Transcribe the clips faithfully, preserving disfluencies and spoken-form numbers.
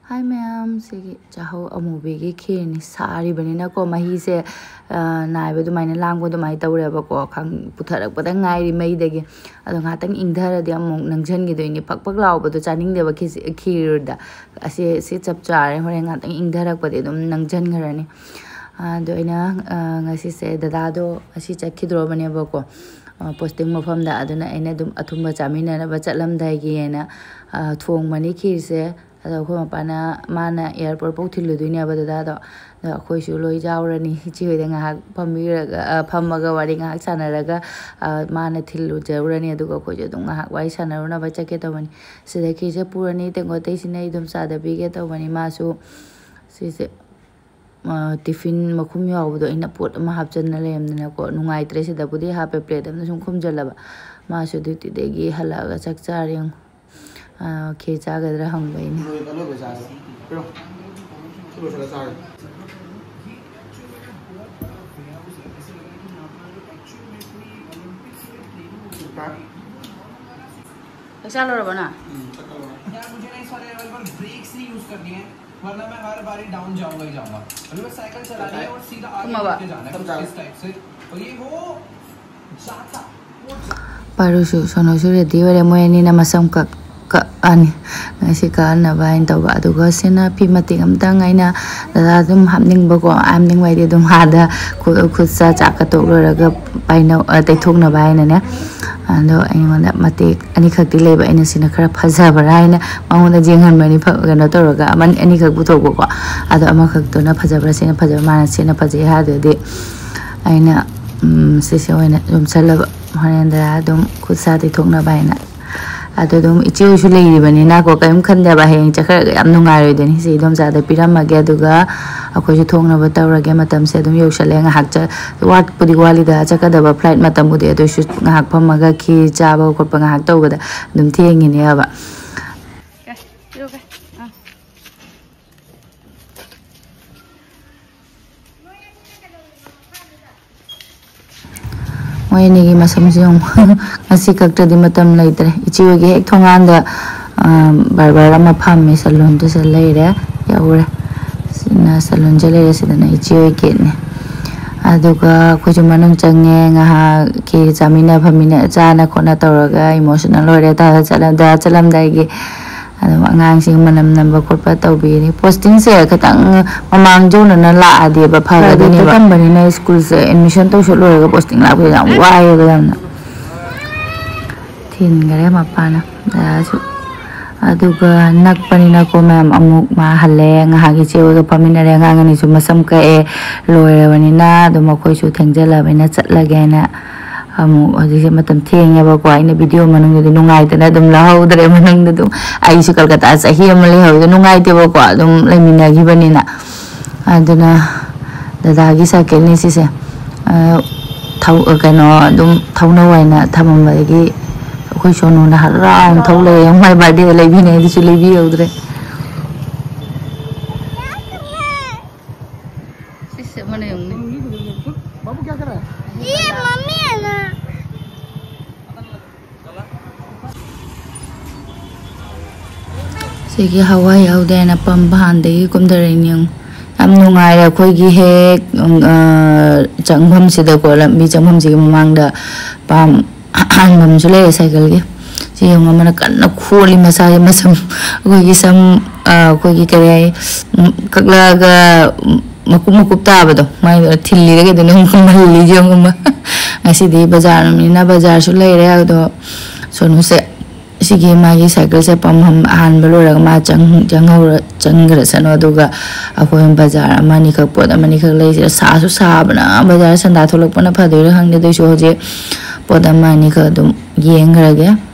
ꯍꯥꯏ ꯃꯌꯥꯝ, ꯁꯤꯒꯤ ꯆꯥꯍꯧ ꯑꯃꯨꯕꯤꯒꯤ ꯈꯦꯔꯅꯤ꯫ ꯁꯥꯔꯤꯕꯅꯤꯅꯀꯣ, ꯃꯍꯤꯁꯦ, ꯑ, ꯅꯥꯏꯕ ꯑꯗꯨꯃꯥꯏꯅ ꯂꯥꯡꯕ ꯑꯗꯨꯃꯥꯏꯅ ꯇꯧꯔꯦꯕꯀꯣ꯫ ꯈꯪ-, ꯄꯨꯊꯔꯛꯄꯗ ꯉꯥꯏꯔꯤ ꯃꯩꯗꯒꯤ꯫ ꯑꯗꯣ ꯉꯥꯛꯇꯪ ꯏꯪꯊꯔꯗꯤ ꯑꯃꯨꯛ ꯅꯪꯁꯤꯟꯈꯤꯗꯣꯏꯅꯤ꯫ ꯄꯛ ꯄꯛ ꯂꯥꯎꯕꯗꯣ ꯆꯥꯅꯤꯡꯗꯦꯕ ꯈꯦꯁꯤ-, ꯈꯦꯔꯗ꯫ ꯑꯁꯤ, ꯁꯤ ꯆꯞ ꯆꯥꯔꯦ꯫ ꯍꯣꯔꯦꯟ ꯉꯥꯛꯇꯪ ꯏꯪꯊꯔꯛꯄꯗꯤ ꯑꯗꯨꯝ ꯅꯪꯁꯤꯟꯈ꯭ꯔꯅꯤ꯫ ꯑꯗꯣ ꯑꯩꯅ, ꯑ, ꯉꯁꯤꯁꯦ ꯗꯗꯥꯗꯣ ꯉꯁꯤ ꯆꯠꯈꯤꯗ꯭ꯔꯣꯕꯅꯦꯕꯀꯣ, ꯑ, posting ꯃꯐꯝꯗ꯫ ꯑꯗꯨꯅ ꯑꯩꯅ ꯑꯗꯨꯝ ꯑꯊꯨꯝꯕ ꯆꯥꯃꯤꯟꯅꯅꯕ ꯆꯠꯂꯝꯗꯥꯏꯒꯤꯅ, ꯑ, ꯊꯣꯡꯕꯅꯤ ꯈꯦꯔꯁꯦ꯫ ꯑꯗꯣ ꯑꯩꯈꯣꯏ ꯃꯄꯥꯅ, ꯃꯥꯅ airport ꯐꯥꯎ ꯊꯤꯜꯂꯨꯗꯣꯏꯅꯦꯕ ꯗꯗꯥꯗꯣ꯫ ꯑꯗꯣ ꯑꯩꯈꯣꯏꯁꯨ ꯂꯣꯏ ꯌꯥꯎꯔꯅꯤ꯫ ꯏꯆꯦ ꯍꯣꯏꯗ ꯉꯥꯏꯍꯥꯛ ꯐꯝꯕꯤꯔꯒ, ꯑ, ꯐꯝꯃꯒ ꯋꯥꯔꯤ ꯉꯥꯏꯍꯥꯛ ꯁꯥꯟꯅꯔꯒ, ꯑ, ꯃꯥꯅ ꯊꯤꯜꯂꯨꯖꯔꯨꯔꯅꯤ꯫ ꯑꯗꯨꯒ ꯑꯩꯈꯣꯏꯁꯨ ꯑꯗꯨꯝ ꯉꯥꯏꯍꯥꯛ ꯋꯥꯔꯤ ꯁꯥꯟꯅꯔꯨꯅꯕ ꯆꯠꯀꯦ ꯇꯧꯕꯅꯤ꯫ ꯁꯤꯗ ꯈꯦꯔꯁꯦ ꯄꯨꯔꯅꯤ, ꯇꯦꯡꯀꯣꯠꯇꯩꯁꯤꯅ ꯑꯩ ꯑꯗꯨꯝ ꯆꯥꯗꯕꯤꯒꯦ ꯇꯧꯕꯅꯤ꯫ ꯃꯥꯁꯨ ꯁꯤꯁꯦ, ꯑ, tiffin ꯃꯈꯨꯝ ꯌꯥꯎꯕꯗꯣ ꯑꯩꯅ ꯄꯣꯠ ꯑꯃ ꯍꯥꯞꯆꯟꯅ ꯂꯩꯔꯝꯗꯅꯀꯣ, ꯅꯨꯡꯉꯥꯏꯇ꯭ꯔꯦ꯫ ꯁꯤꯗꯕꯨꯗꯤ ꯍꯥꯞꯄꯦ, plate ꯑꯃꯗ ꯁꯨꯝ ꯈꯨꯝꯖꯜꯂꯕ꯫ ꯃꯥꯁꯨ dutyꯗꯒꯤ ꯍꯜꯂꯛꯑꯒ ꯆꯥꯛ ꯆꯥꯔꯦ ꯌꯦꯡꯉꯣ꯫ ꯑ, ꯈꯦꯔ ꯆꯥꯒꯗ꯭ꯔꯥ ꯍꯪꯕ ꯑꯩꯅ꯫ ꯂꯣꯏ-, ꯑꯂꯣꯏꯕ ꯆꯥꯔꯦ꯫ ꯄꯤꯔꯣ꯫ ꯁꯤ ꯂꯣꯏꯁꯤꯜꯂ ꯆꯥꯔꯦ꯫ ꯆꯥꯛ ꯆꯥ ꯂꯣꯏꯔꯕꯣ ꯅꯪ? ꯎꯝ, ꯆꯥꯛ ꯆꯥ ꯂꯣꯏꯔꯦ꯫ यार, मुझे ना इस वाले level पर brakes नहीं use करनी है, वरना मैं हर बारी down जाऊंगा ही जाऊंगा। मुझे बस साइकिल चलानी है और सीधा आगे ꯊꯨꯝꯃꯕ? बढ़ते जाना है, कुछ इस type से। और ये वो जाता, वो जाता। ꯄꯥꯔꯨꯁꯨ ꯁꯣꯅꯨꯁꯨ ready ꯑꯣꯏꯔꯦ꯫ ꯃꯣꯏ ꯑꯅꯤꯅ ꯃꯁꯝ ꯀꯛ-, ꯀꯛꯑꯅꯤ꯫ ꯉꯁꯤ ꯀꯛꯍꯟꯅꯕ ꯍꯥꯏꯅ ꯇꯧꯕ꯫ ꯑꯗꯨꯒ ꯁꯤꯅ ꯐꯤ ꯃꯇꯦꯛ ꯑꯃꯇꯪ ꯑꯩꯅ ꯗꯗꯥ ꯑꯗꯨꯝ ꯍꯥꯞꯅꯤꯡꯕꯀꯣ, ꯍꯥꯞꯅꯤꯡꯕ ꯍꯥꯏꯗꯤ ꯑꯗꯨꯝ ꯑꯥꯗ ꯈꯨ-, ꯈꯨꯠ ꯁꯥ ꯆꯥꯛꯀ ꯇꯣꯛ ꯂꯣꯏꯔꯒ ꯄꯥꯏꯅꯧ-, ꯑ, ꯇꯩꯊꯣꯛꯅꯕ ꯍꯥꯏꯅꯅꯦ꯫ ꯑꯗꯣ ꯑꯩꯉꯣꯟꯗ ꯃꯇꯦꯛ ꯑꯅꯤꯈꯛꯇꯤ ꯂꯩꯕ, ꯑꯩꯅ ꯁꯤꯅ ꯈꯔ ꯐꯖꯕ꯭ꯔꯥ ꯍꯥꯏꯅ ꯃꯉꯣꯟꯗ ꯌꯦꯡꯍꯟꯕꯅꯤ, ꯐ-, ꯀꯩꯅꯣ ꯇꯧꯔꯒ ꯑꯃ ꯑꯅꯤꯈꯛ ꯄꯨꯊꯣꯛꯄꯀꯣ꯫ ꯑꯗꯣ ꯑꯃꯈꯛꯇꯨꯅ ꯐꯖꯕ꯭ꯔꯥ, ꯁꯤꯅ ꯐꯖꯕ, ꯃꯥꯅ ꯁꯤꯅ ꯐꯖꯩ ꯍꯥꯏꯗꯨꯗꯤ ꯑꯩꯅ, ꯎꯝ, ꯁꯤꯁꯦ ꯑꯣꯏꯅ ꯌꯣꯝꯁꯜꯂꯕ꯫ ꯍꯣꯔꯦꯟꯗ ꯑꯗꯨꯝ ꯈꯨꯠ ꯁꯥ ꯇꯩꯊꯣꯛꯅꯕ ꯍꯥꯏꯅ꯫ ꯑꯗꯣ ꯑꯗꯨꯝ ꯏꯆꯦ ꯍꯣꯏꯁꯨ ꯂꯩꯔꯤꯕꯅꯤꯅꯀꯣ, ꯀꯔꯤꯝ ꯈꯟꯗꯦꯕ꯫ ꯍꯌꯦꯡ ꯆꯠꯈ꯭ꯔꯒ ꯌꯥꯝ ꯅꯨꯡꯉꯥꯏꯔꯣꯏꯗꯣꯏꯅꯤ꯫ ꯁꯤ ꯏꯗꯣꯝꯆꯥꯗ ꯄꯤꯔꯝꯃꯒꯦ, ꯑꯗꯨꯒ ꯑꯩꯈꯣꯏꯁꯨ ꯊꯣꯡꯅꯕ ꯇꯧꯔꯒꯦ꯫ ꯃꯇꯝꯁꯦ ꯑꯗꯨꯝ ꯌꯧꯁꯜꯂꯛꯑꯦ꯫ ꯉꯥꯏꯍꯥꯛ ꯆ-, ꯋꯥꯠꯄꯨꯗꯤ ꯋꯥꯠꯂꯤꯗ ꯆꯠꯀꯗꯕ flight ꯃꯇꯝꯕꯨꯗꯤ, ꯑꯗꯨꯏꯁꯨ ꯉꯥꯏꯍꯥꯛ ꯐꯝꯃꯒ ꯈꯦꯔ ꯆꯥꯕ ꯈꯣꯠꯄ ꯉꯥꯏꯍꯥꯛ ꯇꯧꯕꯗ ꯑꯗꯨꯝ ꯊꯦꯡꯉꯤꯅꯦꯕ꯫ ꯃꯣꯏ ꯑꯅꯤꯒꯤ ꯃꯁꯝꯁꯦ ꯌꯦꯡꯉꯨ꯫ ꯉꯁꯤ ꯀꯛꯇ꯭ꯔꯗꯤ ꯃꯇꯝ ꯂꯩꯇ꯭ꯔꯦ꯫ ꯏꯆꯦ ꯍꯣꯏꯒꯤ ꯍꯦꯛ ꯊꯣꯡꯒꯥꯟꯗ, ꯑ, ꯕꯥꯔꯕꯔ ꯑꯃ ꯐꯝꯃꯦ, ꯁꯂꯨꯟꯗꯨꯁꯨ ꯂꯩꯔꯦ, ꯌꯧꯔꯦ꯫ ꯁꯤꯅ ꯁꯂꯨꯟꯁꯦ ꯂꯩꯔꯦ, ꯁꯤꯗꯅ ꯏꯆꯦ ꯍꯣꯏ ꯒꯦꯠꯅꯦ꯫ ꯑꯗꯨꯒ ꯑꯩꯈꯣꯏꯁꯨ ꯃꯅꯨꯡ ꯆꯪꯉꯦ, ꯉꯥꯏꯍꯥꯛꯀꯤ ꯆꯥꯃꯤꯟꯅ ꯐꯝꯃꯤꯟꯅ, ꯆꯥꯅ ꯈꯣꯠꯅ ꯇꯧꯔꯒ ꯏꯃꯣꯁꯅꯦꯜ ꯑꯣꯏꯔꯦ꯫ ꯗꯥꯗꯥ ꯆꯠꯂꯝ-, ꯗꯥꯗꯥ ꯆꯠꯂꯝꯗꯥꯏꯒꯤ ꯑꯗꯨꯝ ꯑꯉꯥꯡꯁꯤꯡ ꯃꯅꯝ ꯅꯝꯕ ꯈꯣꯠꯄ ꯇꯧꯕꯤꯔꯤ꯫ ꯄꯣꯁꯇꯤꯡꯁꯦ ꯈꯤꯇꯪ ꯃꯃꯥꯡ ꯖꯣꯟꯗꯅ ꯂꯥꯛꯑꯗꯤꯕ ꯐꯒꯗꯣꯏꯅꯦꯕ꯫ ꯄ꯭ꯔꯥꯏꯚꯦꯠꯇ ꯇꯝꯕꯅꯤꯅ ꯁ꯭ꯀꯨꯜꯁꯦ ꯑꯦꯗꯃꯤꯁꯟ ꯇꯧꯁꯜꯂꯨꯔꯒ ꯄꯣꯁꯇꯤꯡ ꯂꯥꯛꯄꯁꯦ ꯌꯥꯝ ꯋꯥꯏꯑꯦꯕ ꯌꯥꯝꯅ꯫ ꯊꯤꯟꯈꯔꯦ ꯃꯄꯥꯅ ꯗꯥꯗꯥꯁꯨ꯫ ꯑꯗꯨꯒ ꯅꯛꯄꯅꯤꯅꯀꯣ ꯃꯌꯥꯝ, ꯑꯃꯨꯛ ꯃꯥ ꯍꯜꯂꯦ, ꯉꯥꯏꯍꯥꯛ ꯏꯆꯦ ꯍꯣꯏꯒ ꯐꯝꯃꯤꯟꯅꯔꯦ꯫ ꯑꯉꯥꯡ ꯑꯅꯤꯁꯨ ꯃꯁꯝ ꯀꯛꯑꯦ, ꯂꯣꯏꯔꯕꯅꯤꯅ ꯑꯗꯨꯝ ꯑꯩꯈꯣꯏꯁꯨ ꯊꯦꯡꯖꯜꯂꯕꯅꯤꯅ ꯆꯠꯂꯒꯦꯅ ꯑꯃꯨꯛ ꯍꯧꯖꯤꯛꯁꯦ ꯃꯇꯝ ꯊꯦꯡꯉꯦꯕꯀꯣ꯫ ꯑꯩꯅ ꯚꯤꯗꯤꯑꯣ ꯃꯅꯨꯡꯗꯗꯤ ꯅꯨꯡꯉꯥꯏꯇꯅ ꯑꯗꯨꯝ ꯂꯧꯍꯧꯗ꯭ꯔꯦ꯫ ꯃꯅꯨꯡꯗ ꯑꯗꯨꯝ ꯑꯩꯁꯨ ꯀꯜꯀꯇꯥ ꯆꯍꯤ ꯑꯃ ꯂꯩꯍꯧꯔꯤꯗꯣ ꯅꯨꯡꯉꯥꯏꯇꯦꯕꯀꯣ, ꯑꯗꯨꯝ ꯂꯩꯃꯤꯟꯅꯈꯤꯕꯅꯤꯅ꯫ ꯑꯗꯨꯅ ꯗꯗꯥꯒꯤ ꯁꯥꯏꯀꯜꯅꯤ ꯁꯤꯁꯦ꯫ ꯑ, ꯊꯧ-, ꯀꯩꯅꯣ ꯑꯗꯨꯝ ꯊꯧꯅꯧ ꯍꯥꯏꯅ ꯊꯝꯃꯝꯕꯗꯒꯤ ꯑꯩꯈꯣꯏ ꯁꯣꯅꯨꯅ ꯍꯔꯥꯎꯅ ꯊꯧ ꯂꯩꯔꯦ꯫ ꯃꯥꯏ ꯕꯥꯔꯗꯦꯗ ꯂꯩꯕꯤꯅꯦ ꯑꯗꯨꯁꯨ ꯂꯩꯕꯤꯍꯧꯗ꯭ꯔꯦ꯫ ꯁꯤꯁꯦ ꯑꯃꯅ ꯌꯦꯡꯉꯨꯅꯦ꯫ ꯁꯤꯒꯤ ꯍꯋꯥꯏ ꯌꯥꯎꯗꯦ ꯍꯥꯏꯅ ꯄꯝ ꯍꯥꯟꯗꯒꯤ ꯀꯨꯝꯊꯔꯛꯏꯅꯦ ꯌꯦꯡꯉꯨ꯫ ꯌꯥꯝ ꯅꯨꯡꯉꯥꯏꯔꯦ ꯑꯩꯈꯣꯏꯒꯤ ꯍꯦꯛ, ꯎꯝ, ꯑ, ꯆꯪꯐꯝꯁꯤꯗꯀꯣ, ꯂꯝꯕꯤ ꯆꯪꯐꯝꯁꯤꯒꯤ ꯃꯃꯥꯡꯗ ꯄꯥꯝ ꯍꯥꯟꯐꯝꯁꯨ ꯂꯩꯔꯦ ꯁꯥꯏꯀꯜꯒꯤ꯫ ꯁꯤ ꯌꯦꯡꯉꯨ, ꯑꯃꯅ ꯀꯟꯅ ꯈꯣꯠꯂꯤ ꯃꯁꯥꯒꯤ ꯃꯁꯝ꯫ ꯑꯩꯈꯣꯏꯒꯤ ꯁꯝ, ꯑ, ꯑꯩꯈꯣꯏꯒꯤ ꯀꯔꯤ ꯍꯥꯏ, ꯎꯝ, ꯀꯛꯂꯛꯑꯒ, ꯎꯝ, ꯃꯀꯨꯞ ꯃꯀꯨꯞ ꯇꯥꯕꯗꯣ, ꯃꯥꯏꯗꯨꯅ ꯊꯤꯜꯂꯤꯔ ꯀꯩꯗꯧꯅꯣ ꯈꯪꯗꯦ, ꯃꯜꯂꯤ ꯌꯦꯡꯉꯨ꯫ ꯉꯁꯤꯗꯤ ꯕꯖꯥꯔ ꯅꯨꯃꯤꯠꯅꯤꯅ ꯕꯖꯥꯔꯁꯨ ꯂꯩꯔꯦ꯫ ꯑꯗꯣ ꯁꯣꯅꯨꯁꯦ ꯁꯤꯒꯤ ꯃꯥꯒꯤ ꯁꯥꯏꯀꯜꯁꯦ ꯄꯝ ꯍꯝ-, ꯍꯥꯟꯕ ꯂꯣꯏꯔꯒ ꯃꯥ ꯆꯪ-, ꯆꯪꯍꯧꯔ-, ꯆꯪꯈ꯭ꯔꯁꯅꯨ꯫ ꯑꯗꯨꯒ ꯑꯩꯈꯣꯏ ꯕꯖꯥꯔ ꯑꯃ ꯑꯅꯤꯈꯛ, ꯄꯣꯠ ꯑꯃ ꯑꯅꯤꯈꯛ ꯂꯩꯁꯤꯔ꯫ ꯁꯥꯁꯨ ꯁꯥꯕꯅ ꯕꯖꯥꯔ ꯁꯟꯗꯥ ꯊꯣꯛꯂꯛꯄꯅ ꯐꯗꯣꯏꯔꯥ ꯈꯪꯗꯦ꯫ ꯑꯗꯨꯏꯁꯨ ꯍꯧꯖꯤꯛ ꯄꯣꯠ ꯑꯃ ꯑꯅꯤꯈꯛ ꯑꯗꯨꯝ ꯌꯦꯡꯈ꯭ꯔꯒꯦ꯫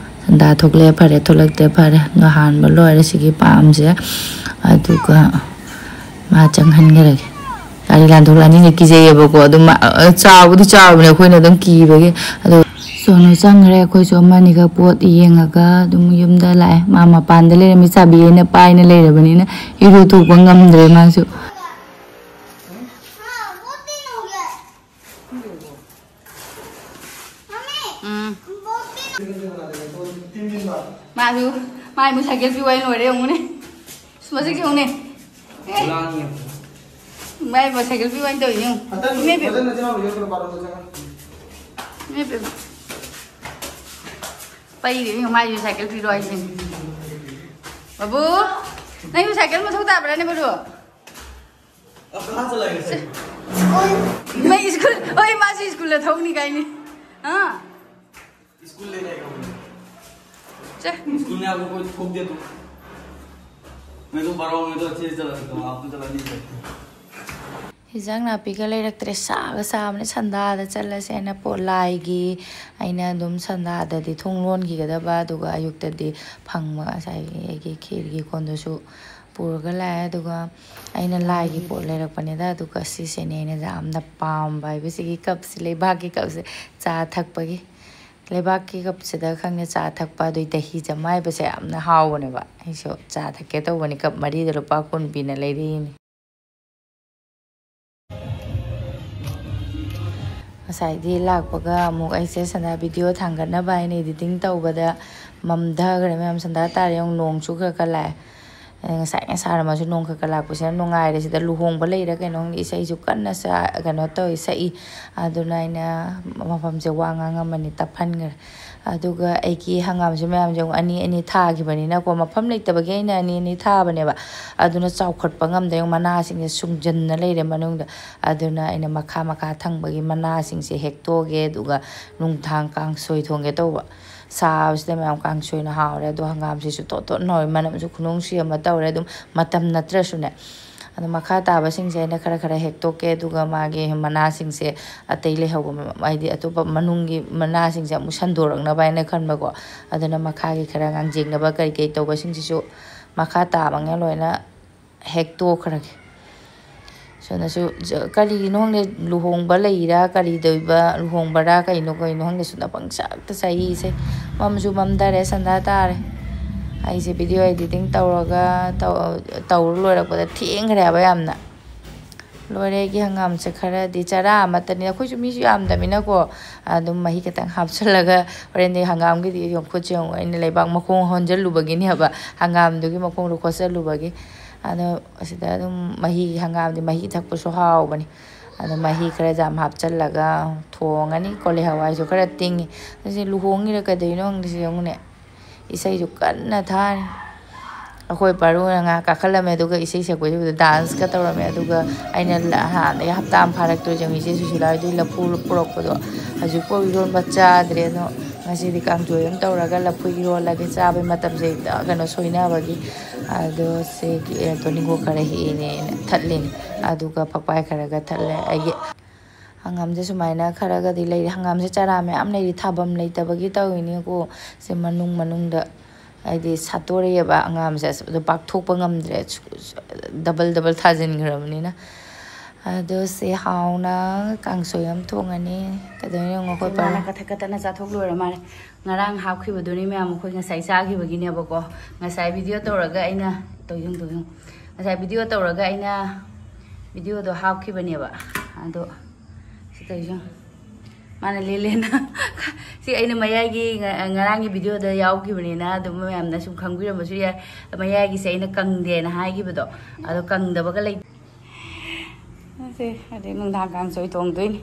ꯁꯟꯗꯥ ꯊꯣꯛꯂꯛꯑꯦ ꯐꯔꯦ, ꯊꯣꯛꯂꯛꯇ꯭ꯔꯦ ꯐꯔꯦ꯫ ꯑꯗꯣ ꯍꯥꯟꯕ ꯂꯣꯏꯔꯦ ꯁꯤꯒꯤ ꯄꯥꯝꯁꯦ꯫ ꯑꯗꯨꯒ ꯃꯥ ꯆꯪꯍꯟꯈ꯭ꯔꯒꯦ꯫ ꯒꯥꯔꯤ ꯂꯥꯟꯊꯣꯛꯂꯛꯑꯅꯤꯅ ꯀꯤꯖꯩꯌꯦꯕꯀꯣ꯫ ꯑꯗꯨꯝ ꯃꯥ-, ꯑ, ꯆꯥꯎꯕꯨꯗꯤ ꯆꯥꯎꯕꯅꯦ, ꯑꯩꯈꯣꯏꯅ ꯑꯗꯨꯝ ꯀꯤꯕꯒꯤ꯫ ꯑꯗꯣ ꯁꯣꯅꯨ ꯆꯪꯈ꯭ꯔꯦ꯫ ꯑꯩꯈꯣꯏꯁꯨ ꯑꯃ ꯑꯅꯤꯈꯛ ꯄꯣꯠ ꯌꯦꯡꯉꯒ ꯑꯗꯨꯝ ꯌꯨꯝꯗ ꯂꯥꯛꯑꯦ꯫ ꯃꯥ ꯃꯄꯥꯟꯗ ꯂꯩꯔꯝꯃꯤ, ꯆꯥꯕꯤ ꯑꯩꯅ ꯄꯥꯏꯅ ꯂꯩꯔꯕꯅꯤꯅ ꯏꯔꯨ ꯊꯣꯛꯄ ꯉꯝꯗ꯭ꯔꯦ ꯃꯥꯁꯨ꯫ ꯎꯝ꯫ ꯃꯥꯁꯨ ꯃꯥꯏ ꯃꯣꯏ ꯁꯥꯏꯀꯜ ꯄꯤꯌꯨ ꯍꯥꯏꯅ ꯂꯣꯏꯔꯦ, ꯌꯦꯡꯉꯨꯅꯦ꯫ ꯃꯁꯛꯁꯦ ꯌꯦꯡꯉꯨꯅꯦ꯫ ꯑꯦ꯫ ꯃꯥꯏ ꯃꯣꯏ ꯁꯥꯏꯀꯜ ꯄꯤꯌꯨ ꯍꯥꯏꯅ ꯇꯧꯔꯤꯅꯦ, ꯌꯦꯡꯉꯨ꯫ ꯏꯃꯥ ꯏꯕꯦꯝ꯫ ꯏꯃꯥ ꯏꯕꯦꯝ꯫ ꯄꯩꯔꯦ ꯏꯕꯦꯝ, ꯃꯥꯏꯁꯨ ꯁꯥꯏꯀꯜ ꯄꯤꯔꯣ ꯍꯥꯏꯁꯤꯅꯤ꯫ ꯕꯥꯕꯨ, ꯅꯪꯁꯨ ꯁꯥꯏꯀꯜ ꯃꯊꯧ ꯇꯥꯕ꯭ꯔꯥꯅꯦ, ꯕꯥꯕꯨ? ꯏꯃꯥ, ꯁ꯭ꯀꯨꯜ, ꯍꯣꯏ, ꯃꯥꯁꯨ ꯁ꯭ꯀꯨꯜꯗ ꯊꯧꯅꯤ ꯀꯥꯏꯅꯤ꯫ ꯑꯥ꯫ स्कूल ले जाएगा वो। ꯆꯦ꯫ स्कूल में आपको कोई ठोक दे तो। मैं तो बड़ा हूँ, मैं तो अच्छे से चला सकता हूँ, आप तो चला नहीं सकते। ꯍꯤꯟꯖꯥꯡ ꯅꯥꯄꯤꯒ ꯂꯩꯔꯛꯇ꯭ꯔꯦ, ꯁꯥꯒ ꯁꯥꯕꯅꯦ꯫ ꯁꯟꯗꯥꯗ ꯆꯠꯂꯁꯦꯅ ꯄꯣꯠ ꯂꯥꯏꯒꯤ ꯑꯩꯅ ꯑꯗꯨꯝ ꯁꯟꯗꯥꯗꯗꯤ ꯊꯣꯡ ꯂꯣꯟꯈꯤꯒꯗꯕ, ꯑꯗꯨꯒ ꯑꯌꯨꯛꯇꯗꯤ ꯐꯪꯕ ꯉꯁꯥꯏꯒꯤ ꯑꯩꯒꯤ ꯈꯦꯔꯒꯤ ꯀꯣꯟꯗꯨꯁꯨ ꯄꯨꯔꯒ ꯂꯥꯛꯑꯦ꯫ ꯑꯗꯨꯒ ꯑꯩꯅ ꯂꯥꯏꯒꯤ ꯄꯣꯠ ꯂꯩꯔꯛꯄꯅꯤꯗ꯫ ꯑꯗꯨꯒ ꯁꯤꯁꯤꯅꯦ ꯑꯩꯅ ꯌꯥꯝꯅ ꯄꯥꯝꯕ ꯍꯥꯏꯕꯁꯤꯒꯤ ꯀꯞꯁꯤ, ꯂꯩꯕꯥꯛꯀꯤ ꯀꯞꯁꯦ, ꯆꯥ ꯊꯛꯄꯒꯤ꯫ ꯂꯩꯕꯥꯛꯀꯤ ꯀꯞꯁꯤꯗ ꯈꯪꯗꯦ, ꯆꯥ ꯊꯛꯄ, ꯑꯗꯨꯏ ꯗꯍꯤ ꯖꯃꯥ ꯍꯥꯏꯕꯁꯦ ꯌꯥꯝꯅ ꯍꯥꯎꯕꯅꯦꯕ꯫ ꯑꯩꯁꯨ ꯆꯥ ꯊꯛꯀꯦ ꯇꯧꯕꯅꯤ, ꯀꯞ ꯃꯔꯤꯗ ꯂꯨꯄꯥ ꯀꯨꯟ ꯄꯤꯅ ꯂꯩꯔꯤꯅꯤ꯫ ꯉꯁꯥꯏꯗꯤ ꯂꯥꯛꯄꯒ ꯑꯃꯨꯛ ꯑꯩꯁꯦ ꯁꯟꯗꯥ ꯚꯤꯗꯤꯑꯣ ꯊꯥꯡꯒꯠꯅꯕ ꯍꯥꯏꯅ ꯏꯗꯤꯇꯤꯡ ꯇꯧꯕꯗ ꯃꯝꯊꯈ꯭ꯔꯦ ꯃꯌꯥꯝ꯫ ꯁꯟꯗꯥ ꯇꯥꯔꯦ ꯌꯦꯡꯉꯨ, ꯅꯣꯡꯁꯨ ꯈꯔ ꯈꯔ ꯂꯥꯛꯑꯦ꯫ ꯑꯦ, ꯉꯁꯥꯏ ꯉꯁꯥꯏ ꯁꯥꯔꯝꯃꯁꯨ ꯅꯣꯡ ꯈꯔ ꯈꯔ ꯂꯥꯛꯄꯁꯤꯅ ꯅꯨꯡꯉꯥꯏꯔꯦ꯫ ꯁꯤꯗ ꯂꯨꯍꯣꯡꯕ ꯂꯩꯔ ꯀꯩꯅꯣ ꯈꯪꯗꯦ, ꯏꯁꯩꯁꯨ ꯀꯟꯅ ꯁꯛ-, ꯀꯩꯅꯣ ꯇꯧꯋꯤ, ꯁꯛꯏ꯫ ꯑꯗꯨꯅ ꯑꯩꯅ ꯃꯐꯝꯁꯦ ꯋꯥ ꯉꯥꯡꯉꯝꯃꯅꯤ ꯇꯞꯍꯟꯈ꯭ꯔꯦ꯫ ꯑꯗꯨꯒ ꯑꯩꯒꯤ ꯍꯪꯒꯥꯝꯁꯦ ꯃꯌꯥꯝꯁꯦ ꯑꯃꯨꯛ ꯑꯅꯤ ꯑꯅꯤ ꯊꯥꯈꯤꯕꯅꯤꯅꯀꯣ, ꯃꯐꯝ ꯂꯩꯇꯕꯒꯤ ꯑꯩꯅ ꯑꯅꯤ ꯑꯅꯤ ꯊꯥꯕꯅꯦꯕ꯫ ꯑꯗꯨꯅ ꯆꯥꯎꯈꯠꯄ ꯉꯝꯗꯦ, ꯃꯅꯥꯁꯤꯡꯁꯦ ꯁꯨꯡꯖꯟꯅ ꯂꯩꯔꯦ ꯃꯅꯨꯡꯗ꯫ ꯑꯗꯨꯅ ꯑꯩꯅ ꯃꯈꯥ ꯃꯈꯥ ꯊꯪꯕꯒꯤ ꯃꯅꯥꯁꯤꯡꯁꯦ ꯍꯦꯛꯇꯣꯛꯑꯒꯦ, ꯑꯗꯨꯒ ꯅꯨꯡꯗꯥꯡ ꯀꯥꯡꯁꯣꯏ ꯊꯣꯡꯒꯦ ꯇꯧꯕ꯫ ꯁꯥꯕꯁꯤꯗ ꯃꯌꯥꯝ ꯀꯥꯡꯁꯣꯏꯅ ꯍꯥꯎꯔꯦ꯫ ꯑꯗꯣ ꯍꯪꯒꯥꯝꯁꯤꯁꯨ ꯇꯣꯠ ꯇꯣꯠ ꯅꯧꯔꯦ, ꯃꯅꯝꯁꯨ ꯈꯨꯅꯨꯡꯁꯤ ꯑꯃ ꯇꯧꯔꯦ꯫ ꯑꯗꯨꯝ ꯃꯇꯝ ꯅꯠꯇ꯭ꯔꯁꯨꯅꯦ, ꯑꯗꯣ ꯃꯈꯥ ꯇꯥꯕꯁꯤꯡꯁꯦ ꯑꯩꯅ ꯈꯔ ꯈꯔ ꯍꯦꯛꯇꯣꯛꯀꯦ, ꯑꯗꯨꯒ ꯃꯥꯒꯤ ꯃꯅꯥꯁꯤꯡꯁꯦ, ꯑꯇꯩ ꯂꯩꯍꯧꯕ ꯃ-, ꯍꯥꯏꯗꯤ ꯑꯇꯣꯞꯄ ꯃꯅꯨꯡꯒꯤ ꯃꯅꯥꯁꯤꯡꯁꯦ ꯑꯃꯨꯛ ꯁꯟꯗꯣꯔꯛꯅꯕ ꯍꯥꯏꯅ ꯈꯟꯕꯀꯣ꯫ ꯑꯗꯨꯅ ꯃꯈꯥꯒꯤ ꯈꯔ ꯉꯥꯡꯖꯦꯡꯅꯕ ꯀꯔꯤ ꯀꯔꯤ ꯇꯧꯕꯁꯤꯡꯁꯤꯁꯨ ꯃꯈꯥ ꯇꯥꯕꯉꯩ ꯂꯣꯏꯅ ꯍꯦꯛꯇꯣꯛꯈ꯭ꯔꯒꯦ꯫ ꯁꯣꯝꯗꯁꯨ ꯖ-, ꯀꯔꯤꯒꯤꯅꯣ ꯈꯪꯗꯦ, ꯂꯨꯍꯣꯡꯕ ꯂꯩꯔꯤꯔꯥ, ꯀꯔꯤ ꯇꯧꯔꯤꯕ, ꯂꯨꯍꯣꯡꯕꯔꯥ ꯀꯩꯅꯣ, ꯀꯩꯅꯣ ꯈꯪꯗꯦ, ꯁꯣꯝꯗ ꯄꯪꯆꯥꯛꯇ ꯆꯥꯛꯏꯁꯦ꯫ ꯃꯝꯁꯨ ꯃꯝꯊꯔꯦ, ꯁꯟꯗꯥ ꯇꯥꯔꯦ꯫ ꯑꯩꯁꯦ ꯚꯤꯗꯤꯑꯣ ꯏꯗꯤꯇꯤꯡ ꯇꯧꯔꯒ ꯇꯧ-, ꯇꯧꯔ ꯂꯣꯏꯔꯛꯄꯗ ꯊꯦꯡꯈ꯭ꯔꯦ ꯍꯥꯏꯕ ꯌꯥꯝꯅ꯫ ꯂꯣꯏꯔꯦ ꯑꯩꯒꯤ ꯍꯪꯒꯥꯝꯁꯦ꯫ ꯈꯔꯗꯤ ꯆꯔꯥ ꯑꯃꯠꯇꯅꯤ, ꯑꯩꯈꯣꯏꯁꯨ ꯃꯤꯁꯨ ꯌꯥꯝꯗꯕꯅꯤꯅꯀꯣ꯫ ꯑꯗꯨꯝ ꯃꯍꯤ ꯈꯤꯇꯪ ꯍꯥꯞꯆꯤꯜꯂꯒ, ꯍꯣꯔꯦꯟꯗꯤ ꯍꯪꯒꯥꯝꯒꯤꯗꯤ ꯌꯦꯡꯉꯨ, ꯈꯨꯠꯁꯦ ꯌꯦꯡꯉꯨ, ꯑꯩꯅ ꯂꯩꯕꯥꯛ ꯃꯈꯣꯡ ꯍꯣꯟꯖꯜꯂꯨꯕꯒꯤꯅꯦꯕ, ꯍꯪꯒꯥꯝꯗꯨꯒꯤ ꯃꯈꯣꯡꯗꯣ ꯈꯣꯠꯆꯜꯂꯨꯕꯒꯤ꯫ ꯑꯗꯣ ꯑꯁꯤꯗ ꯑꯗꯨꯝ ꯃꯍꯤ, ꯍꯪꯒꯥꯝꯗꯤ ꯃꯍꯤ ꯊꯛꯄꯁꯨ ꯍꯥꯎꯕꯅꯤ꯫ ꯑꯗꯣ ꯃꯍꯤ ꯈꯔ ꯌꯥꯝ ꯍꯥꯞꯆꯤꯜꯂꯒ ꯊꯣꯡꯉꯅꯤ꯫ ꯀꯣꯂꯤ ꯍꯋꯥꯏꯁꯨ ꯈꯔ ꯇꯤꯡꯉꯤ꯫ ꯑꯁꯤ ꯂꯨꯍꯣꯡꯉꯤꯔ ꯀꯩꯗꯧꯔꯤꯅꯣ ꯈꯪꯗꯦ, ꯁꯤ ꯌꯦꯡꯉꯨꯅꯦ꯫ ꯏꯁꯩꯁꯨ ꯀꯟꯅ ꯊꯥꯔꯤ꯫ ꯑꯩꯈꯣꯏ ꯄꯥꯔꯨꯅ ꯉꯥꯏꯍꯥꯛ ꯀꯥꯈꯠꯂꯝꯃꯦ, ꯑꯗꯨꯒ ꯏꯁꯩ ꯁꯛꯄꯁꯤꯗ ꯗꯥꯟꯁꯀ ꯇꯧꯔꯝꯃꯦ꯫ ꯑꯗꯨꯒ ꯑꯩꯅ ꯂ-, ꯍꯥꯟꯅꯗꯒꯤ ꯍꯞꯇꯥ ꯑꯃ ꯐꯥꯔꯛꯇꯣꯏꯁꯦ, ꯏꯆꯦ ꯁꯨꯁꯤꯂꯥ ꯍꯣꯏꯗꯒꯤ ꯂꯐꯨ ꯄꯨꯔꯛꯄꯗꯣ ꯍꯧꯖꯤꯛꯐꯥꯎ ꯏꯔꯣꯟꯕ ꯆꯥꯗ꯭ꯔꯦ꯫ ꯑꯗꯣ ꯉꯁꯤꯗꯤ ꯀꯥꯡꯁꯣꯏ ꯑꯃ ꯇꯧꯔꯒ ꯂꯐꯨ ꯏꯔꯣꯜꯂꯒꯦ꯫ ꯆꯥꯕꯩ ꯃꯇꯝꯁꯦ ꯍꯦꯛꯇ ꯀꯩꯅꯣ ꯁꯣꯏꯅꯕꯒꯤ꯫ ꯑꯗꯣ ꯁꯦ, ꯇꯣꯅꯤꯡꯈꯣꯛ ꯈꯔ ꯍꯦꯛꯏꯅꯦꯅ ꯊꯠꯂꯤꯅꯦ, ꯑꯗꯨꯒ ꯐꯛꯄꯥꯏ ꯈꯔꯒ ꯊꯠꯂꯦ꯫ ꯑꯩꯒꯤ ꯍꯪꯒꯥꯝꯁꯦ ꯁꯨꯃꯥꯏꯅ ꯈꯔꯒꯗꯤ ꯂꯩꯔꯤ꯫ ꯍꯪꯒꯥꯝꯁꯦ ꯆꯔꯥ ꯃꯌꯥꯝ ꯂꯩꯔꯤ, ꯊꯥꯐꯝ ꯂꯩꯇꯕꯒꯤ ꯇꯧꯔꯤꯅꯤꯀꯣ꯫ ꯁꯦ ꯃꯅꯨꯡ ꯃꯅꯨꯡꯗ ꯍꯥꯏꯗꯤ ꯁꯥꯠꯇꯣꯔꯛꯑꯦꯕ ꯍꯪꯒꯥꯝꯁꯦ, ꯑꯗꯣ ꯄꯥꯛꯊꯣꯛꯄ ꯉꯝꯗ꯭ꯔꯦ, ꯗꯕꯜ ꯗꯕꯜ ꯊꯥꯖꯤꯟꯈ꯭ꯔꯕꯅꯤꯅ꯫ ꯑꯗꯣ ꯁꯦ ꯍꯥꯎꯅ ꯀꯥꯡꯁꯣꯏ ꯑꯃ ꯊꯣꯡꯉꯅꯤ꯫ ꯀꯩꯗꯧꯅꯤ ꯌꯦꯡꯉꯣ, ꯑꯩꯈꯣꯏ ꯃꯥꯅ ꯄꯥꯔꯣ꯫ ꯀꯊꯛ ꯀꯊꯛꯅ ꯆꯥꯊꯣꯛ ꯂꯣꯏꯔ ꯃꯥꯜꯂꯦ꯫ ꯉꯔꯥꯡ ꯍꯥꯞꯈꯤꯕꯗꯨꯅꯤ ꯃꯌꯥꯝ, ꯑꯩꯈꯣꯏ ꯉꯁꯥꯏ ꯆꯥꯈꯤꯕꯒꯤꯅꯦꯕꯀꯣ꯫ ꯉꯁꯥꯏ ꯚꯤꯗꯤꯑꯣ ꯇꯧꯔꯒ ꯑꯩꯅ, ꯇꯧ ꯌꯦꯡꯉꯨ, ꯇꯧ ꯌꯦꯡꯉꯨ꯫ ꯉꯁꯥꯏ ꯚꯤꯗꯤꯑꯣ ꯇꯧꯔꯒ ꯑꯩꯅ ꯚꯤꯗꯤꯑꯣꯗꯣ ꯍꯥꯞꯈꯤꯕꯅꯦꯕ꯫ ꯑꯗꯣ ꯁꯤ ꯇꯧꯔꯤꯁꯦ ꯌꯦꯡꯉꯨ꯫ ꯃꯥꯅ ꯂꯦꯂꯦꯅ ꯁꯤ ꯑꯩꯅ ꯃꯌꯥꯏꯒꯤ ꯉ-, ꯉꯔꯥꯡꯒꯤ ꯚꯤꯗꯤꯑꯣꯗ ꯌꯥꯎꯈꯤꯕꯅꯤꯅ ꯑꯗꯨꯝ ꯃꯌꯥꯝꯅ ꯁꯨꯝ ꯈꯪꯕꯤꯔꯝꯕꯁꯨ ꯌꯥꯏ꯫ ꯃꯌꯥꯏꯒꯤꯁꯦ ꯑꯩꯅ ꯀꯪꯗꯦꯅ ꯍꯥꯏꯈꯤꯕꯗꯣ, ꯑꯗꯣ ꯀꯪꯗꯕꯒ ꯂꯩ꯫ ꯁꯦ ꯍꯧꯖꯤꯛ ꯅꯨꯡꯗꯥꯡ ꯀꯥꯡꯁꯣꯏ ꯊꯣꯡꯗꯣꯏꯅꯤ꯫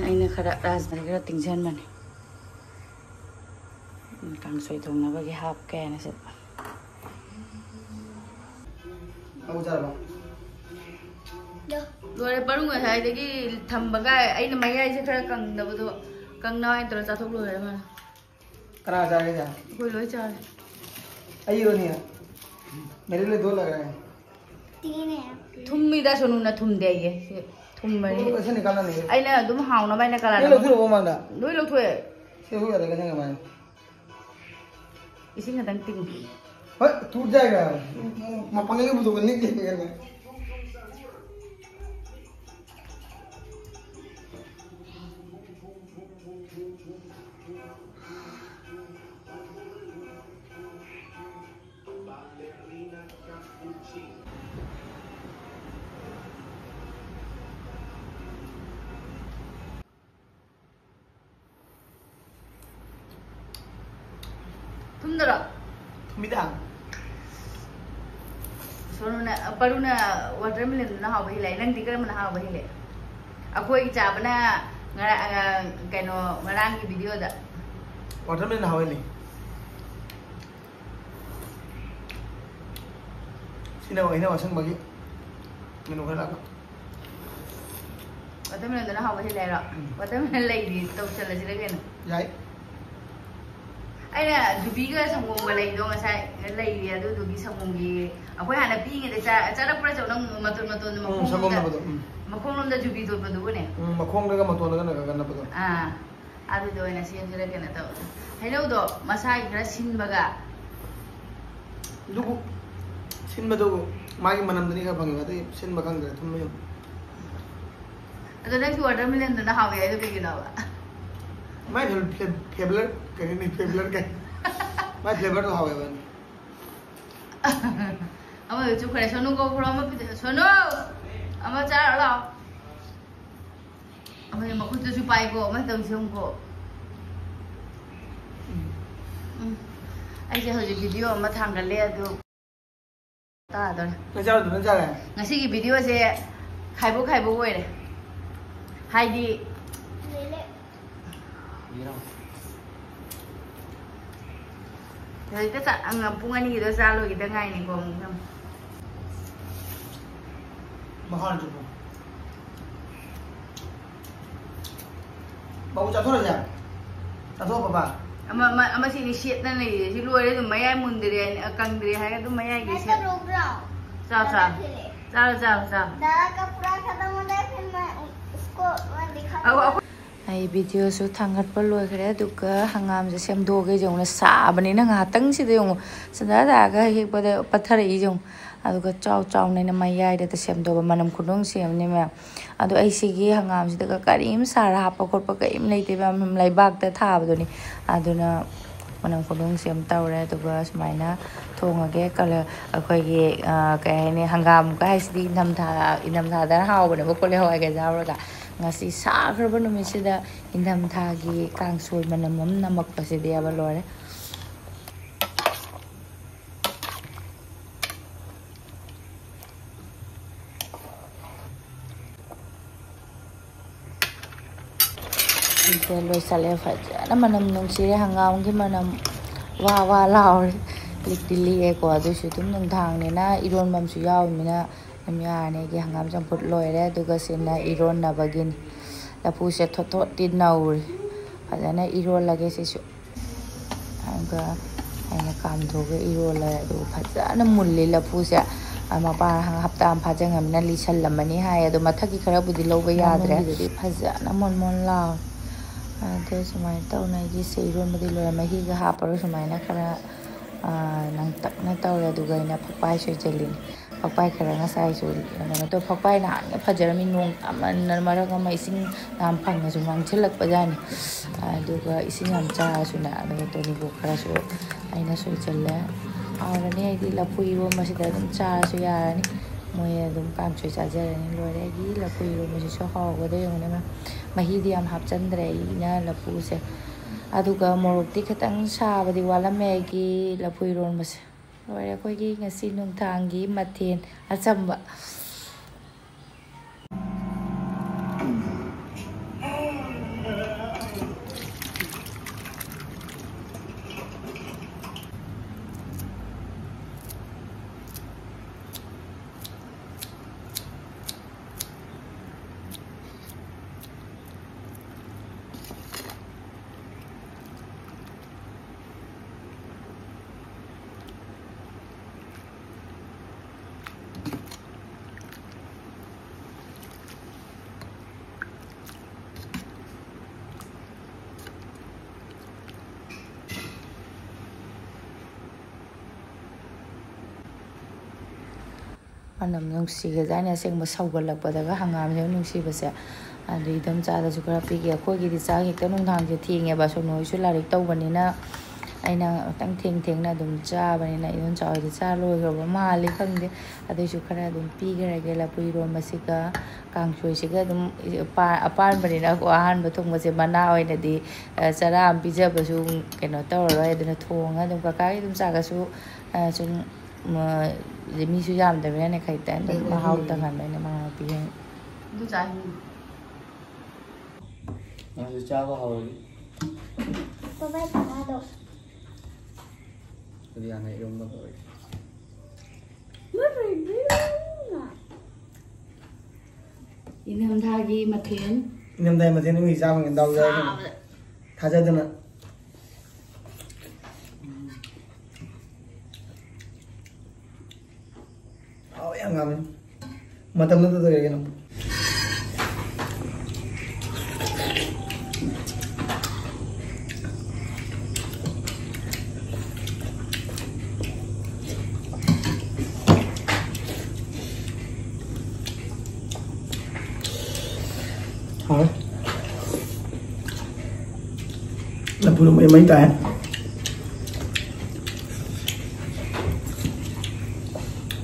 ꯑꯩꯅ ꯈꯔ ꯔꯥꯖꯃꯥ ꯈꯔ ꯇꯤꯡꯁꯟꯕꯅꯦ꯫ ꯀꯥꯡꯁꯣꯏ ꯊꯣꯡꯅꯕꯒꯤ ꯍꯥꯞꯀꯦ ꯍꯥꯏꯅ ꯁꯤꯗ꯫ ꯂꯣꯏꯔꯦ, ꯄꯔꯨ ꯉꯁꯥꯏꯗꯒꯤ ꯊꯝꯕꯒ ꯑꯩꯅ ꯃꯌꯥꯏꯁꯦ ꯈꯔ ꯀꯪꯗꯕꯗꯣ ꯀꯪꯅꯕ ꯍꯥꯏꯅ ꯇꯧꯔ ꯆꯥꯊꯣꯛ ꯂꯣꯏꯔꯦ ꯃꯥꯅ꯫ ꯀꯅꯥ ꯆꯥꯔꯒꯦ? ꯑꯩꯈꯣꯏ ꯂꯣꯏ ꯆꯥꯔꯦ꯫ ꯑꯩꯔꯣꯅꯦ? ꯃꯦꯔꯤ ꯂꯩ ꯗꯣ ꯂꯒ ꯍꯦ꯫ ꯊꯨꯝꯃꯤꯗ ꯁꯣꯅꯨꯅ ꯊꯨꯝꯗꯦ ꯑꯩꯒꯤ꯫ ꯁꯤ ꯊꯨꯝꯕꯅꯤ꯫ ꯑꯩꯅ ꯑꯗꯨꯝ ꯍꯥꯎꯅꯕ ꯍꯥꯏꯅ ꯀꯂꯥ ꯂꯧꯊꯣꯛꯑꯦ꯫ ꯏꯁꯤꯡ ꯈꯛꯇꯪ ꯇꯤꯡꯉꯤ꯫ ꯍꯣꯏ, ꯇꯨꯠ ꯖꯥꯏꯒ꯫ ꯃꯄꯪꯒꯤ ꯄꯨꯊꯣꯛꯀꯅꯤ ꯀꯩꯅꯣ꯫ ꯊꯨꯝꯗꯔꯣ? ꯊꯨꯝꯃꯤꯗ꯫ ꯁꯣꯅꯨꯅ, ꯄꯔꯨꯅ watermelon ꯗꯨꯅ ꯍꯥꯎꯕ ꯍꯦꯜꯂꯦ꯫ ꯅꯪꯗꯤ ꯀꯔꯝꯕꯅ ꯍꯥꯎꯕ ꯍꯦꯜꯂꯦ? ꯑꯩꯈꯣꯏ ꯆꯥꯕꯅ ꯉꯔꯥꯡ, ꯑ, ꯀꯩꯅꯣ, ꯉꯔꯥꯡꯒꯤ video ꯗ꯫ Watermelon ꯍꯥꯎꯋꯦꯅꯦ꯫ ꯁꯤꯅ ꯑꯩꯅ ꯑꯁꯪꯕꯒꯤ ꯃꯦꯅꯨ ꯈꯔ ꯂꯥꯛꯄ꯫ Watermelon ꯗꯨꯅ ꯍꯥꯎꯕ ꯍꯦꯜꯂꯦ ꯍꯥꯏꯔꯣ? ꯎꯝ꯫ Watermelon ꯂꯩꯗꯤ ꯇꯧꯁꯜꯂꯁꯤꯔ ꯀꯩꯅꯣ? ꯌꯥꯏ꯫ ꯑꯩꯅ ꯖꯨꯕꯤꯒ ꯁꯪꯒꯣꯝꯒ ꯂꯩꯗꯣ ꯉꯁꯥꯏ ꯂꯩꯔꯤ, ꯑꯗꯨꯗꯨꯒꯤ ꯁꯪꯒꯣꯝꯒꯤ ꯑꯩꯈꯣꯏ ꯍꯥꯟꯅ ꯄꯤꯛꯏꯉꯩꯗ ꯆꯥ-, ꯆꯥꯔꯛꯄ꯭ꯔꯥ ꯆꯧ ꯅꯪ ꯃꯇꯣꯟ ꯃꯇꯣꯟꯗ ꯎꯝ, ꯃꯈꯣꯡꯂꯣꯝꯗ, ꯁꯪꯒꯣꯝ ꯅꯞꯄꯗꯣ, ꯎꯝ꯫ ꯃꯈꯣꯡꯂꯣꯝꯗ ꯖꯨꯕꯤ ꯇꯣꯠꯄꯗꯨꯕꯨꯅꯦ? ꯎꯝ, ꯃꯈꯣꯡꯗꯒ ꯃꯇꯣꯟꯗꯒ ꯅꯞꯄꯗꯣ꯫ ꯑꯥ꯫ ꯑꯗꯨꯗꯣ ꯑꯣꯏꯅ ꯁꯦꯝꯁꯤꯔ ꯀꯩꯅꯣ ꯇꯧꯕꯅꯦ꯫ ꯍꯩꯅꯧꯗꯣ ꯃꯁꯥꯒꯤ ꯈꯔ ꯁꯤꯟꯕꯒ꯫ ꯑꯗꯨꯕꯨ ꯁꯤꯟꯕꯗꯨ ꯃꯥꯒꯤ ꯃꯅꯝꯗꯨꯅꯤ ꯈꯔ ꯐꯪꯉꯦꯕ, ꯑꯇꯩ ꯁꯤꯟꯕ ꯈꯪꯗ꯭ꯔꯦ, ꯊꯨꯝꯕ ꯌꯥꯝ꯫ ꯑꯗꯣ ꯅꯪꯁꯨ watermelon ꯗꯨꯅ ꯍꯥꯎꯋꯦ ꯍꯥꯏꯗꯣ ꯀꯩꯒꯤꯅꯣꯕ? ꯃꯥꯏ ꯐꯦ-, ꯐꯦ-, flavor ꯀꯩꯅꯣꯅꯤ, flavor ꯀꯩ? ꯃꯥꯏ flavour ꯗꯣ ꯍꯥꯎꯋꯦꯕ꯫ ꯑꯃꯗꯣ ꯆꯨꯞꯈ꯭ꯔꯦ꯫ ꯁꯣꯅꯨ ꯀꯧꯈ꯭ꯔꯣ, ꯑꯃ ꯄꯤꯖ-, ꯁꯣꯅꯨ! ꯑꯃ ꯆꯥꯔꯣ ꯂꯥꯛꯑꯣ꯫ ꯑꯃꯗꯤ ꯃꯈꯨꯠꯇꯁꯨ ꯄꯥꯏꯀꯣ, ꯑꯃ ꯇꯧꯁꯤ ꯌꯦꯡꯉꯨꯀꯣ꯫ ꯎꯝ꯫ ꯑꯩꯁꯦ ꯍꯧꯖꯤꯛ video ꯑꯃ ꯊꯥꯡꯒꯠꯂꯦ, ꯑꯗꯨ ꯇꯥꯗꯣꯔꯦ꯫ ꯅꯪ ꯆꯥꯔꯣ, ꯅꯪ ꯆꯥꯔꯦ? ꯉꯁꯤꯒꯤ video ꯁꯦ ꯈꯥꯏꯕꯣꯛ ꯈꯥꯏꯕꯣꯛ ꯑꯣꯏꯔꯦ꯫ ꯍꯥꯏꯗꯤ, ꯍꯧꯖꯤꯛꯇ ꯆꯥ-, ꯑꯪ, ꯄꯨꯡ ꯑꯅꯤꯒꯤꯗꯣ ꯆꯥ ꯂꯣꯏꯈꯤꯗ ꯉꯥꯏꯅꯤꯀꯣ, ꯑꯃꯨꯛ ꯅꯪ꯫ ꯃꯈꯥꯗ ꯆꯠꯄ꯭ꯔꯣ? ꯕꯥꯕꯨ, ꯆꯥꯊꯣꯔꯁꯦ? ꯆꯥꯊꯣꯛ, ꯄꯥꯄꯥ꯫ ꯑꯃ, ꯑꯃ, ꯑꯃ ꯁꯤꯅꯤ ꯁꯦꯠꯅ ꯂꯩꯔꯤꯁꯦ꯫ ꯁꯤ ꯂꯣꯏꯔꯦ ꯑꯗꯨꯝ, ꯃꯌꯥꯏ ꯃꯨꯟꯗ꯭ꯔꯦ, ꯑ, ꯀꯪꯗ꯭ꯔꯦ ꯍꯥꯏꯔꯒ ꯑꯗꯨꯝ ꯃꯌꯥꯏꯒꯤ ꯁꯦꯠ꯫ ꯆꯥꯎ, ꯆꯥꯎ꯫ ꯆꯥꯔꯣ, ꯆꯥꯔꯣ, ꯆꯥꯔꯣ꯫ दाल का पूरा खत्म हो जाए, फिर मैं उसको, मैं दिखा ꯑꯧ, ꯑꯩꯈꯣꯏ ꯑꯩ video ꯁꯨ ꯊꯥꯡꯒꯠꯄ ꯂꯣꯏꯈ꯭ꯔꯦ, ꯑꯗꯨꯒ ꯍꯪꯒꯥꯝꯁꯦ ꯁꯦꯝꯗꯣꯛꯑꯒꯦ꯫ ꯌꯦꯡꯉꯨꯅꯦ, ꯁꯥꯕꯅꯤꯅ ꯉꯥꯏꯍꯥꯛꯇꯪꯁꯤꯗ ꯌꯦꯡꯉꯨ, ꯁꯟꯗꯥ ꯇꯥꯔꯒ ꯍꯦꯛꯄꯗ ꯄꯠꯊꯔꯛꯏ ꯌꯦꯡꯉꯨ꯫ ꯑꯗꯨꯒ ꯆꯥꯎ ꯆꯥꯎꯅ ꯑꯩꯅ ꯃꯌꯥꯏꯗ ꯁꯦꯝꯗꯣꯛꯑꯕ, ꯃꯅꯝ ꯈꯨꯅꯨꯡꯁꯤ ꯑꯃꯅꯤ ꯃꯌꯥꯝ꯫ ꯑꯗꯣ ꯑꯩ ꯁꯤꯒꯤ ꯍꯪꯒꯥꯝꯁꯤꯗꯒ ꯀꯔꯤꯝ ꯁꯥꯔ ꯍꯥꯞꯄ ꯈꯣꯠꯄ ꯀꯔꯤꯝ ꯂꯩꯇꯦꯕ, ꯂꯩꯕꯥꯛꯇ ꯊꯥꯕꯗꯨꯅꯤ꯫ ꯑꯗꯨꯅ ꯃꯅꯝ ꯈꯨꯅꯨꯡꯁꯤ ꯑꯃ ꯇꯧꯔꯦ꯫ ꯑꯗꯨꯒ ꯁꯨꯃꯥꯏꯅ ꯊꯣꯡꯉꯒꯦ꯫ ꯀꯂ-, ꯑꯩꯈꯣꯏꯒꯤ, ꯑ, ꯀꯩ ꯍꯥꯏꯅꯤ, ꯍꯪꯒꯥꯝꯒ ꯍꯥꯏꯁꯤꯗꯤ ꯏꯪꯊꯝꯊꯥ, ꯏꯪꯊꯝꯊꯥꯗꯅ ꯍꯥꯎꯕꯅꯦꯕ, ꯀꯣꯂꯤ ꯍꯋꯥꯏꯒ ꯌꯥꯎꯔꯒ꯫ ꯉꯁꯤ ꯁꯥꯈ꯭ꯔꯕ ꯅꯨꯃꯤꯠꯁꯤꯗ ꯏꯪꯊꯝꯊꯥꯒꯤ ꯀꯥꯡꯁꯣꯏ ꯃꯅꯝ ꯑꯃ ꯅꯝꯃꯛꯄꯁꯤꯗꯤ ꯑꯕ ꯂꯣꯏꯔꯦ꯫ ꯁꯦ ꯂꯣꯏꯁꯜꯂꯦ꯫ ꯐꯖꯅ ꯃꯅꯝ ꯅꯨꯡꯁꯤꯔꯦ, ꯍꯪꯒꯥꯝꯒꯤ ꯃꯅꯝ ꯋꯥ ꯋꯥ ꯂꯥꯎꯔꯦ꯫ ꯂꯤꯛꯇꯤ ꯂꯤꯛꯑꯦꯀꯣ, ꯑꯗꯨꯏꯁꯨ ꯑꯗꯨꯝ ꯅꯨꯡꯗꯥꯡꯅꯤꯅ ꯏꯔꯣꯟꯕ ꯑꯃꯁꯨ ꯌꯥꯎꯔꯤꯃꯤꯅ ꯑꯗꯨꯝ ꯌꯥꯔꯅꯤ꯫ ꯑꯩꯒꯤ ꯍꯪꯒꯥꯝ ꯆꯝꯐꯨꯠ ꯂꯣꯏꯔꯦ꯫ ꯑꯗꯨꯒ ꯁꯤꯅ ꯏꯔꯣꯟꯅꯕꯒꯤꯅꯤ꯫ ꯂꯐꯨꯁꯦ ꯊꯣꯠ ꯊꯣꯠꯇꯤ ꯅꯧꯔꯤ꯫ ꯐꯖꯅ ꯏꯔꯣꯜꯂꯒꯦ ꯁꯤꯁꯨ꯫ ꯑꯗꯨꯒ ꯑꯩꯅ ꯀꯥꯝꯊꯣꯛꯑꯒ ꯏꯔꯣꯜꯂꯦ꯫ ꯑꯗꯨꯒ ꯐꯖꯅ ꯃꯨꯜꯂꯤ ꯂꯐꯨꯁꯦ꯫ ꯃꯄꯥꯟ ꯍꯞꯇꯥ ꯑꯃ ꯐꯥꯖꯤꯟꯈ꯭ꯔꯕꯅꯤꯅ ꯂꯤꯁꯜꯂꯝꯃꯅꯤ ꯍꯥꯏ꯫ ꯑꯗꯣ ꯃꯊꯛꯀꯤ ꯈꯔꯕꯨꯗꯤ ꯂꯧꯕ ꯌꯥꯗ꯭ꯔꯦ꯫ ꯃꯅꯨꯡꯒꯤꯗꯨꯗꯤ ꯐꯖꯅ ꯃꯣꯟ ꯃꯣꯟ ꯂꯥꯎꯔꯦ꯫ ꯑꯗꯨ ꯁꯨꯃꯥꯏꯅ ꯇꯧꯅ ꯑꯩꯒꯤ ꯁꯦ ꯏꯔꯣꯟꯕꯗꯤ ꯂꯣꯏꯔꯦ꯫ ꯃꯍꯤꯒ ꯍꯥꯞꯄꯔꯣꯏ꯫ ꯁꯨꯃꯥꯏꯅ ꯈꯔ, ꯑ, ꯅꯪꯇꯛꯅ ꯇꯧꯔꯦ꯫ ꯑꯗꯨꯒ ꯑꯩꯅ ꯐꯛꯄꯥꯏ ꯁꯣꯏꯖꯜꯂꯤꯅꯤ꯫ ꯐꯛꯄꯥꯏ ꯈꯔ ꯉꯁꯥꯏꯁꯨ ꯀꯩꯅꯣ ꯇꯧ-, ꯐꯛꯄꯥꯏ ꯅꯍꯥꯟꯒꯩ ꯐꯖꯔꯝꯃꯤ, ꯅꯣꯡ ꯇꯥꯃꯟꯗꯅ ꯃꯔꯛ ꯑꯃ ꯏꯁꯤꯡ ꯌꯥꯝ ꯐꯪꯉꯁꯨ ꯉꯥꯡꯁꯤꯜꯂꯛꯄꯖꯥꯠꯅꯤ꯫ ꯑꯗꯨꯒ ꯏꯁꯤꯡ ꯌꯥꯝ ꯆꯥꯔꯁꯨꯅꯦ, ꯑꯗꯨꯒ ꯇꯣꯅꯤꯕꯣꯛ ꯈꯔꯁꯨ ꯑꯩꯅ ꯁꯣꯏꯖꯜꯂꯦ꯫ ꯍꯥꯎꯔꯅꯤ꯫ ꯑꯩꯗꯤ ꯂꯐꯨ ꯏꯔꯣꯟꯕꯁꯤꯗ ꯑꯗꯨꯝ ꯆꯥꯔꯁꯨ ꯌꯥꯔꯅꯤ꯫ ꯃꯣꯏ ꯑꯗꯨꯝ ꯀꯥꯡꯁꯣꯏ ꯆꯥꯖꯔꯅꯤ꯫ ꯂꯣꯏꯔꯦ꯫ ꯑꯩꯒꯤ ꯂꯐꯨ ꯏꯔꯣꯟꯕꯁꯤꯁꯨ ꯍꯥꯎꯕꯗ ꯌꯦꯡꯉꯨꯅꯦ꯫ ꯃꯍꯤꯗꯤ ꯌꯥꯝ ꯍꯥꯞꯆꯤꯟꯗ꯭ꯔꯦ ꯑꯩꯅ ꯂꯐꯨꯁꯦ꯫ ꯑꯗꯨꯒ ꯃꯣꯔꯣꯛꯇꯤ ꯈꯤꯇꯪ ꯁꯥꯕꯗꯤ ꯋꯥꯠꯂꯝꯃꯦ ꯑꯩꯒꯤ ꯂꯐꯨ ꯏꯔꯣꯟꯕꯁꯦ꯫ ꯂꯣꯏꯔꯦ ꯑꯩꯈꯣꯏꯒꯤ ꯉꯁꯤ ꯅꯨꯡꯗꯥꯡꯒꯤ ꯃꯊꯦꯜ ꯑꯆꯝꯕ꯫ ꯃꯅꯝ ꯅꯨꯡꯁꯤꯒ꯭ꯔꯖꯥꯠꯅꯤ ꯑꯁꯦꯡꯕ, ꯁꯧꯒꯠꯂꯛꯄꯗꯒ ꯍꯪꯒꯥꯝꯁꯦ ꯅꯨꯡꯁꯤꯕꯁꯦ꯫ ꯑꯗꯨ ꯏꯗꯣꯝꯆꯥꯗꯁꯨ ꯈꯔ ꯄꯤꯒꯦ꯫ ꯑꯩꯈꯣꯏꯒꯤꯗꯤ ꯆꯥꯛ ꯍꯦꯛꯇ ꯅꯨꯡꯗꯥꯡꯁꯦ ꯊꯦꯡꯉꯦꯕ, ꯁꯣꯅꯣꯏꯁꯨ ꯂꯥꯏꯔꯤꯛ ꯇꯧꯕꯅꯤꯅ꯫ ꯑꯩꯅ ꯈꯤꯇꯪ ꯊꯦꯡ ꯊꯦꯡꯅ ꯑꯗꯨꯝ ꯆꯥꯕꯅꯤꯅ ꯏꯗꯣꯝꯆꯥ ꯍꯣꯏꯗꯤ ꯆꯥ ꯂꯣꯏꯈ꯭ꯔꯕ ꯃꯥꯜꯂꯤ ꯈꯪꯗꯦ꯫ ꯑꯗꯨꯏꯁꯨ ꯈꯔ ꯑꯗꯨꯝ ꯄꯤꯈ꯭ꯔꯒꯦ꯫ ꯂꯐꯨ ꯏꯔꯣꯟꯕꯁꯤꯒ ꯀꯥꯡꯁꯣꯏꯁꯤꯒ ꯑꯗꯨꯝ ꯄꯥ-, ꯑꯄꯥꯟꯕꯅꯤꯅꯀꯣ, ꯑꯍꯥꯟꯕ ꯊꯣꯡꯕꯁꯦ ꯃꯅꯥ ꯑꯣꯏꯅꯗꯤ, ꯑ, ꯆꯔꯥ ꯑꯃ ꯄꯤꯖꯕꯁꯨ ꯀꯩꯅꯣ ꯇꯧꯔꯔꯣꯏ꯫ ꯑꯗꯨꯅ ꯊꯣꯡꯉꯒ ꯑꯗꯨꯝ ꯀꯀꯥꯒꯤ ꯑꯗꯨꯝ ꯆꯥꯒꯁꯨ, ꯑ, ꯁꯨꯝ, ꯃ-, ꯃꯤꯁꯨ ꯌꯥꯝꯗꯕꯅꯤꯅꯅꯦ, ꯈꯖꯤꯛꯇꯪ ꯑꯗꯨꯝ ꯃꯍꯥꯎ ꯇꯪꯍꯟꯕ ꯑꯩꯅ ꯃꯉꯥ ꯄꯤꯖꯅꯤ꯫ ꯑꯗꯨ ꯆꯥꯅꯤꯡꯉꯤ꯫ ꯃꯥꯁꯨ ꯆꯥꯕ ꯍꯧꯔꯒꯦ꯫ ꯄꯥꯄꯥꯏ ꯀꯅꯥꯗꯣ? ꯑꯗꯨꯗꯤ ꯍꯥꯟꯅ ꯏꯔꯣꯝꯕ ꯇꯧꯔꯒꯦ꯫ ꯃꯔꯩꯕꯤꯅ꯫ ꯏꯪꯊꯝꯊꯥꯒꯤ ꯃꯊꯦꯜ꯫ ꯏꯪꯊꯝꯊꯥꯒꯤ ꯃꯊꯦꯜ ꯅꯣꯏꯒꯤ ꯆꯥꯕ ꯉꯝꯗꯧ ꯌꯥꯎꯔꯦ꯫ ꯆꯥꯕꯗ꯫ ꯊꯥꯖꯗꯅ꯫ ꯍꯥꯎ ꯌꯥꯝ ꯉꯥꯡꯉꯦ꯫ ꯃꯇꯝꯗꯨꯗ ꯀꯩꯒꯤꯅꯣ? ꯍꯥꯎꯋꯦ꯫ ꯂꯐꯨꯗꯣ ꯃꯩ ꯃꯩ ꯇꯥꯏ꯫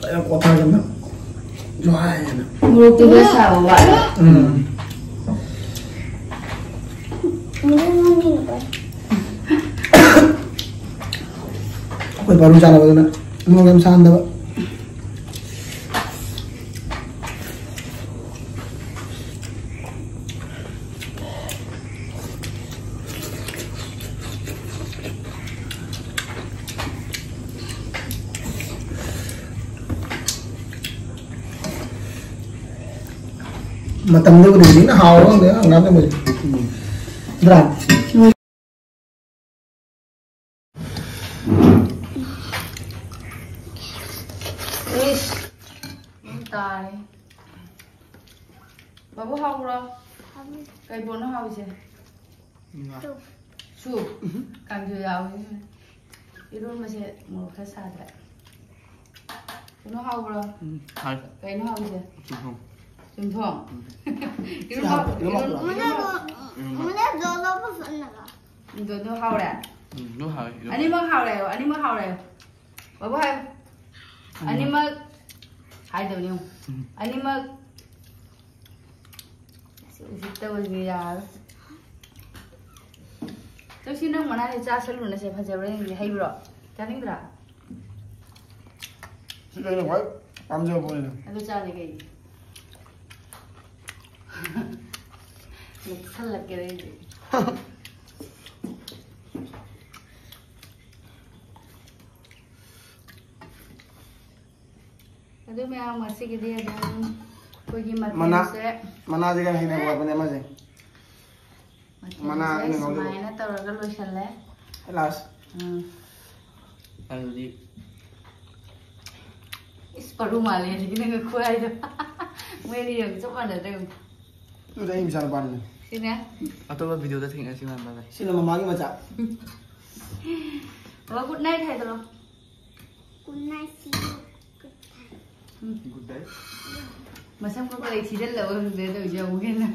ꯐꯖꯅ ꯀꯣꯠꯊꯔꯒꯅ ꯖ꯭ꯋꯥꯏ ꯍꯥꯏꯅ꯫ ꯃꯣꯔꯣꯛꯇꯨ ꯈꯔ ꯁꯥꯕ ꯋꯥꯠꯂꯦ꯫ ꯎꯝ꯫ ꯑꯩꯈꯣꯏ ꯕꯥꯔꯨ ꯆꯥꯅꯕꯗꯨꯅ ꯃꯣꯔꯣꯛ ꯌꯥꯝ ꯁꯥꯍꯟꯗꯕ꯫ ꯃꯇꯝꯗꯨꯕꯨꯗꯤ ꯍꯧꯖꯤꯛꯅ ꯍꯥꯎꯔꯕ ꯈꯪꯗꯦ, ꯍꯪꯒꯥꯝ ꯊꯣꯡꯕꯁꯦ꯫ ꯅꯠꯇ꯭ꯔꯥ? ꯏꯁ, ꯅꯪ ꯇꯥꯔꯦ꯫ ꯕꯥꯕꯨ, ꯍꯥꯎꯕ꯭ꯔꯣ? ꯍꯥꯎꯏ꯫ ꯀꯩ ꯄꯣꯠꯅꯣ ꯍꯥꯎꯔꯤꯁꯦ? ꯉꯥ꯫ ꯁꯨꯞ꯫ ꯁꯨꯞ? ꯎꯝ꯫ ꯀꯥꯡꯁꯣꯏ ꯌꯥꯎꯋꯤ꯫ ꯏꯔꯣꯟꯕꯁꯦ ꯃꯣꯔꯣꯛ ꯈꯔ ꯁꯥꯗ꯭ꯔꯦ꯫ ꯀꯩꯅꯣ ꯍꯥꯎꯕ꯭ꯔꯣ? ꯎꯝ, ꯍꯥꯎꯏ꯫ ꯀꯩꯅꯣ ꯍꯥꯎꯔꯤꯁꯦ? ꯆꯝꯊꯣꯡ꯫ ꯆꯝꯊꯣꯡ? ꯎꯝ꯫ ꯏꯔꯣꯟꯕ, ꯍꯥꯎꯕ꯭ꯔꯣ? ꯏꯔꯣꯟꯕ ꯏꯔꯣꯟ-, ꯍꯥꯎꯕ꯭ꯔꯣ? ꯏꯔꯣꯟꯕ꯫ ꯏꯔꯣꯟꯕ꯫ ꯃꯅꯦ, ꯖꯣꯂꯣ ꯐꯖꯅ꯫ ꯑꯗꯨ, ꯑꯗꯨ ꯍꯥꯎꯔꯦ? ꯎꯝ, ꯑꯗꯨ ꯍꯥꯎꯔꯦ, ꯏꯔꯣꯟꯕ꯫ ꯑꯅꯤꯃꯛ ꯍꯥꯎꯔꯦ ꯍꯥꯏꯌꯣ, ꯑꯅꯤꯃꯛ ꯍꯥꯎꯔꯦ ꯍꯥꯏꯌꯣ꯫ ꯕꯥꯕꯨ ꯍꯥꯏꯌꯣ꯫ ꯑꯅꯤꯃꯛ꯫ ꯑꯅꯤꯃꯛ ꯍꯥꯏꯗꯧꯅꯤ ꯌꯦꯡꯉꯨ꯫ ꯎꯝ꯫ ꯑꯅꯤꯃꯛ꯫ ꯁꯤ ꯎꯁꯤꯠꯇꯕꯁꯤꯗꯤ ꯌꯥꯔꯣꯏ꯫ ꯆꯧꯁꯤ, ꯅꯪ ꯃꯅꯥꯁꯦ ꯆꯥꯁꯜꯂꯨꯅꯁꯦ, ꯐꯖꯕ꯭ꯔꯥ ꯌꯦꯡꯒꯦ꯫ ꯍꯩꯕ꯭ꯔꯣ? ꯆꯥꯅꯤꯡꯗ꯭ꯔꯥ? ꯁꯤꯗ ꯑꯩꯅ ꯈ꯭ꯋꯥꯏ ꯄꯥꯝꯖꯕ ꯄꯣꯠꯅꯤꯗ꯫ ꯑꯗꯨ ꯆꯥꯗꯦ ꯀꯩꯒꯤ? ꯅꯛꯁꯜꯂꯛꯀꯦꯔ ꯑꯩꯗꯤ꯫ ꯑꯗꯨ ꯃꯌꯥꯝ ꯉꯁꯤꯒꯤꯗꯤ ꯑꯗꯨꯝ ꯑꯩꯈꯣꯏꯒꯤ ꯃꯅꯥ- ꯃꯊꯦꯜꯁꯦ ꯃꯅꯥꯁꯦ ꯀꯌꯥ ꯍꯩꯅꯕ ꯋꯥꯠꯄꯅꯦ ꯑꯃꯁꯦ꯫ ꯃꯊꯦꯜꯁꯦ ꯃꯅꯥ ꯑꯩꯅ ꯉꯧꯗꯕ꯫ ꯁꯨꯃꯥꯏꯅ ꯇꯧꯔꯒ ꯂꯣꯏꯁꯜꯂꯦ꯫ ꯂꯥꯁ꯫ ꯎꯝ꯫ ꯑꯗꯨꯗꯤ ꯏꯁ ꯄꯔꯨ ꯃꯥꯜꯂꯦ ꯍꯧꯖꯤꯛꯀꯤ ꯅꯪꯒ ꯈꯨꯍꯥꯏꯗꯣ꯫ ꯃꯣꯏ ꯑꯅꯤ ꯌꯥꯝ ꯆꯞ ꯃꯥꯟꯅꯗ꯭ꯔꯦ꯫ ꯑꯗꯨꯗꯤ ꯑꯩ ꯃꯆꯥ ꯅꯨꯄꯥꯅꯤꯅꯦ꯫ ꯁꯤꯅꯦ꯫ ꯑꯇꯣꯞꯄ ꯚꯤꯗꯤꯑꯣꯗ ꯊꯦꯡꯅꯁꯤ ꯃꯌꯥꯝ꯫ ꯕꯥꯏ ꯕꯥꯏ꯫ ꯁꯤꯅ ꯃꯃꯥꯒꯤ ꯃꯆꯥ꯫ ꯕꯕꯥ ꯒꯨꯗ ꯅꯥꯏꯠ ꯍꯥꯏꯗ꯭ꯔꯣ? ꯒꯨꯗ ꯅꯥꯏꯠ, ꯁꯤ ꯌꯨ꯫ Good night. ꯃꯁꯝ ꯀꯛꯄꯗꯩ ꯊꯤꯖꯤꯜꯂꯕ ꯈꯪꯗ꯭ꯔꯦ ꯇꯧꯔꯤꯁꯦ ꯑꯃꯨꯛ ꯍꯦꯟꯅ꯫